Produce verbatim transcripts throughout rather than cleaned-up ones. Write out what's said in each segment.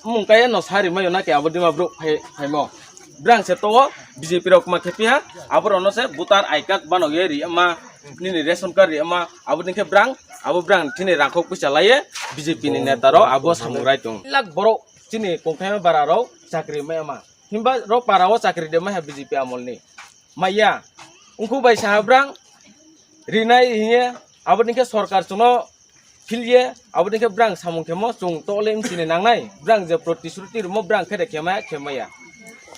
Mung kaya no sari mayo na ke abo Dimapur phai, phaimo. Brang se to B J P rok ma khe piha, abo rono se voter I card bano ye ri ma, nini ration card ri ma, abo din khe brang, abo brang chini rangkhok puisa laiye B J P ni neta ro abo samung rai tong. Lak borok chini kongthaima bara rok chakri ma ma. Himba ro para o chakri de ma ha B J P amol ni. Maya, ungkhu bai saha brang rinai hiye, abo din khe sorkar chwngno philye, abo din khe brang samung khemo chwng tole mchini nangnai, brang je protisruti rwmo brang khe de khemaya, khemaya.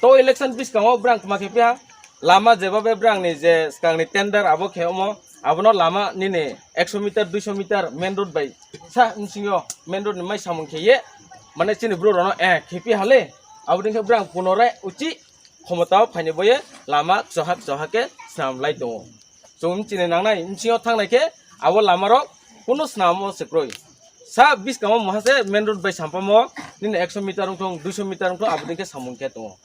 To election biskango brang kma khe piha, lama jebabe brang ni je skang ni tender abo khe omo, abono lama nini ekso meter, duiso meter main road bai sa msingo main road ni mai samung kheye, mane chini bro rono eh khe piha le, abo din khe brang punorai uchi khomotao phaini boye lama kchohak kchohak khe snam lai tongo. Chwng chini nangnai, msingo thangnai khe abo lama rok kuno snamo se kwrwi. Sa biskango moha se main road bai sampamo nini ekso meter wngthong, duiso meter wngthong, abo din khe samung khe tongo.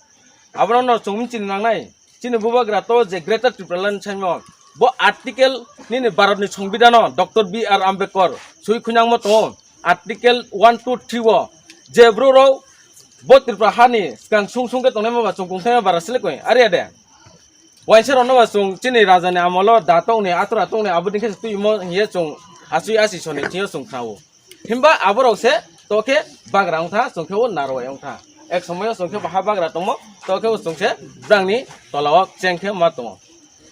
Abono no chwng chini nangnai, chini bubagra to je Greater Tripura Land saimo, bo article nini Bharat ni Songbidhano Doctor B R Ambedkar sui khunangmo tongo, article one two three o je bro rok bo Tripura hani skang sung sung khe tongnai ma ba chwng kongthai ma bara selek koi, are de. Waisa rokno ba chwng chini raja ni amolo da tongni, atura tongni, abo din khe twi mo hiye chwng asui asi soni thiyo chwng khnao. Himba aborok se to khe bagra wng tha, chwng khe o narwai wng tha. Ek somoyo chwng khe baha bagra tongmo, to khe o chwng se brang ni tola o cheng khe ma tongo.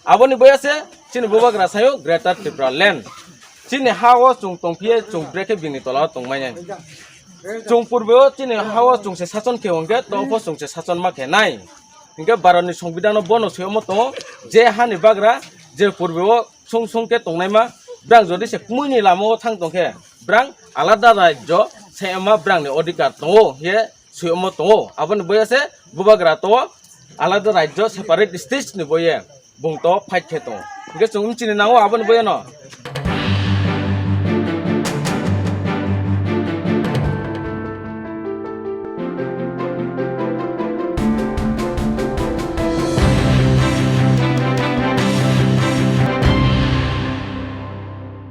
Aboni boya se chini bubagra sayo Greater Tripura Land. Chini ha o chwng tong phiye chwng brekhe bini tola o tong manya. Chwng purbe o chini ha o chwng se sachon khe hwnkhe to pho chwng se sachon ma khe nai. Hingke Bharat ni Songbidhano bono swi omo tongo je hani bagra je purbe o sung sung khe tongnaima brang jodi se kmui ni lama o thang tong khe brang alada rajyo se ma brang ni odhikar tongo he swi omo tongo. Aboni boya se bubagra to alada rajyo separate state ni boye bung to fight khe tongo. Hingke chwng chini nango aboni boya no